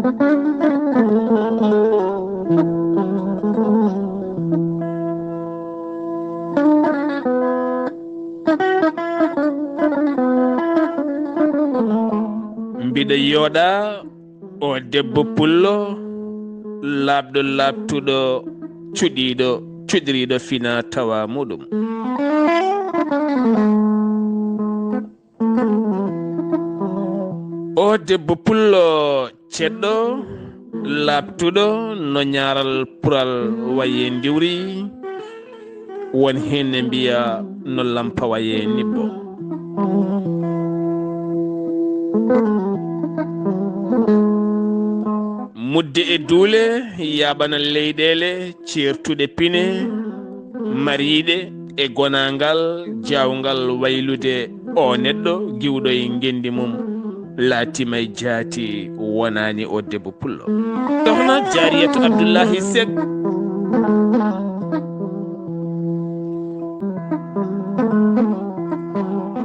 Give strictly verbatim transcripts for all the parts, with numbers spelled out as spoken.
Mbiɗo yooɗa o debbo pullo, laaɓɗo, laaɓtuɗo, cuɗiiɗo, cuɗiriiɗo fina tawa muɗum. O debbo pullo ceɗɗo, laaɓtuɗo no ñaaral pural waye ndiwri, won heen ne mbiya no lampa waye nibbo. Mudde e duule, yaaɓana leyɗeele ceertuɗe pine, mariiɗe e gonaangal, jaawngal waylude o neɗɗo giwɗo e ngenndi mum, laatima e jaati wonaani o debbo pullo. Sohna Jaariyatu Abdullahi Sek.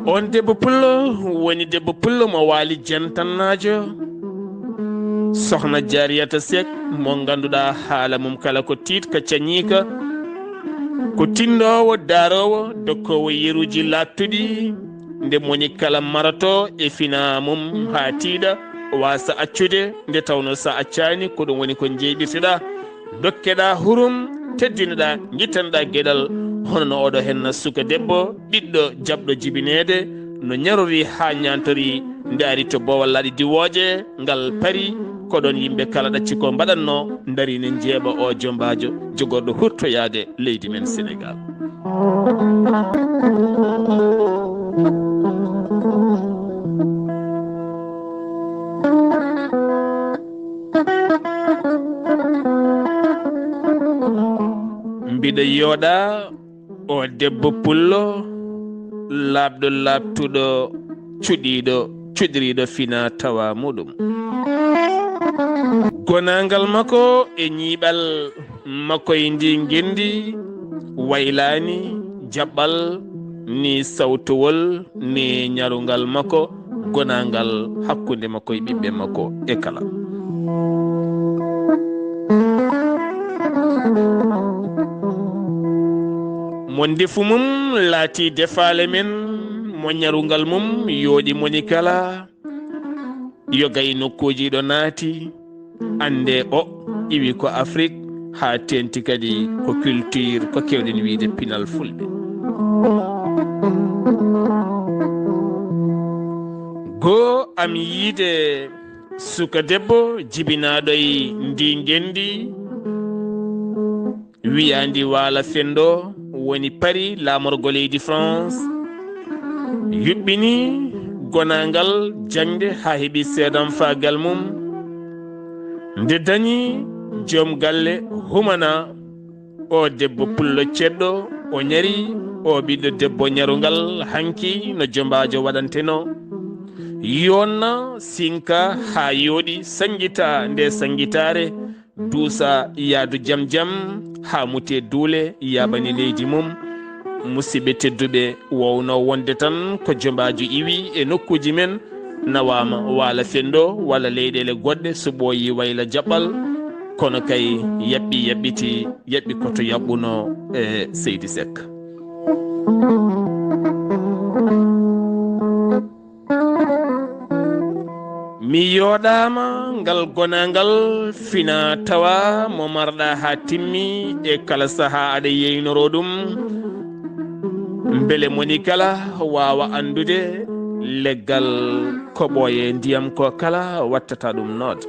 On debbo pullo woni debbo pullo mo waali jentannaajo. Sohna Jaariyata Sek, mo ngannduɗaa haala mum kala ko tiiɗka cañiika, ko tinndoowo, daaroowo, dokkoowo yeruuji laaɓtuɗi, nde moni kala marato e fina mum haa tiiɗa, waasa accude nde tawnoo so a accaani ko ɗum woni ko njeyɓirteɗaa. Dokkeɗaa hurum, teddinoɗaa, ngittanoɗaa geɗal, hono no oɗo henna suka debbo, ɓiɗɗo jaɓɗo jibineede, no ñarori haa ñaantori, nde ari to boowal laaɗe diwooje, ngal pari, ko ɗoon yimɓe kala ɗacci ko mbaɗatno, ndari ne njeeɓa o jombaajo, jogorɗo hurtoyaade leydi men Senegaal. Mbiɗo yooɗa o debbo pullo, laaɓɗo, laaɓtuɗo, cuɗiiɗo, cuɗiriiɗo fina tawa muɗum. Gonaangal makko e ñiiɓal makko e ndi ngenndi, waylaani jaɓɓal ni sawtowol ni ñarungal makko, gonaangal hakkunde makko e ɓiɓɓe makko e kala. Mo ndefu mum laati defaale men, mo ñarungal mum yooɗi moni kala, yoga e nokkuuji ɗo naati, annde o iwi ko Afrik, haa teenti kadi ko culture, ko keewɗen wiyde pinal fulɓe. Goo am yiide suka debbo jibinaaɗo e ndi ngenndi, wiyaandi Waala Fenndo woni Paris, laamorgo leydi France, yuɓɓini gonaangal jaŋde haa heɓi seedamfaagal mum. Nde dañi joom galle humana o debbo pullo ceɗɗo, o ñari o ɓiɗɗo debbo ñarungal hanki no jombaajo waɗanteno. Yonna sinka haa yooɗi, sanngita nde sanngitaare, duusa yaadu jam jam haa mute duule yaaɓani leydi mum. Musidɓe tedduɓe, wowno wonde tan ko jombaajo iwi e nokkuuji men, nawaama Waala Fenndo walla leyɗeele goɗɗe, so ɓooyi wayla jaɓɓal, kono kay yaɓɓi yaɓɓiti, yaɓɓi koto yaɓɓuno e Seydi Seck. Mi yooɗaama ngal gonaangal fina tawa mo marɗa haa timmi e kala sahaa aɗa yeynoro ɗum. Mbele moni kala waawa anndude leggal ko ɓooye ndiyam ko kala wattata ɗum noot.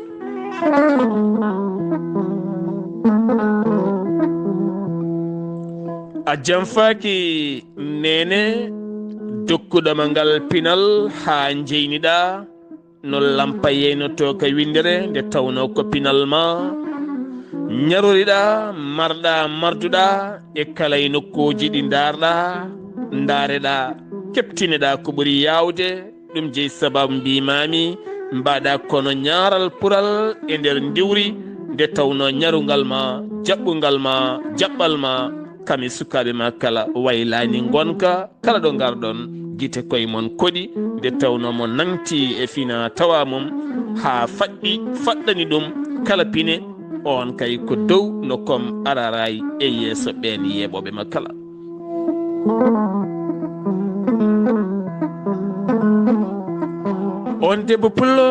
A janfaaki neene dokkuɗo ma ngal pinal haa njeyniɗaa no lampa yeynoto ka winndere nde tawnoo ko pinal ma. Ñaroriɗaa, marɗaa, marduɗaa e kala e nokkuuji ɗi ndaarɗaa, ndaareɗaa, keɓtineɗaa ko ɓuri yaawde, ɗum jeyi sababu mbiimaami, mbaɗa kono ñaaral pural e nder ndiwri, nde tawnoo ñarungal ma, jaɓɓungal ma, jaɓɓal ma, kam e sukaaɓe ma kala waylaani ngonka, kala ɗo ngarɗon, Gite koye mon koɗi, nde tawnoo mo nangti e fina tawa mum, haa faɗɗi, faɗɗani ɗum kala pine, oon kay ko dow no kom araaraay e yeeso ɓeen yeeɓooɓe ma kala. On debbo pullo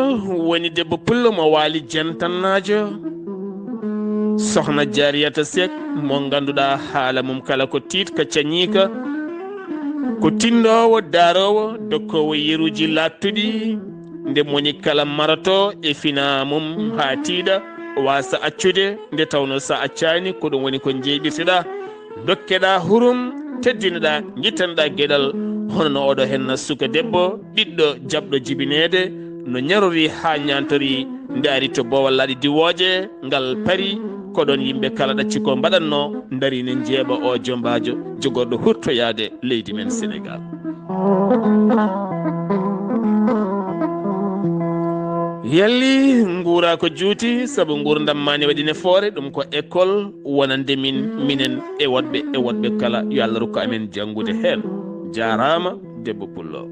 woni debbo pullo mo waali jentannaajo, sohna Jariyata Sek, mo ngannduɗaa haala mum kala ko tiiɗka cañiika, ko tinndoowo, daaroowo, dokkoowo yeruuji laaɓtuɗi, nde moni kala maroto e fina mum haa tiiɗa, waasa accude, nde tawnoo sa accaani, ko ɗum woni ko njeyɓirteɗaa. Dokkeɗaa hurum, teddinoɗaa, njittanoɗaa geɗal, hono no oɗo henna suka debbo, ɓiɗɗo jaɓɗo jibineede, no ñarori haa ñaantori, ndaari to boowal laaɗi diwooje, ngal pari, ko ɗoon yimɓe kala ɗacci ko mbaɗatno, ndari ne njeeɓa o jombaajo, jogorɗo hurtoyaade leydi men Senegaal. Yalli nguura ko juuti, sabu nguurndam maa ne waɗi nafoore, ɗum ko école wonande min, minen e woɗɓe, e woɗɓe kala, yo Allah rokku amen janngude heen. Jaaraama, debbo pullo.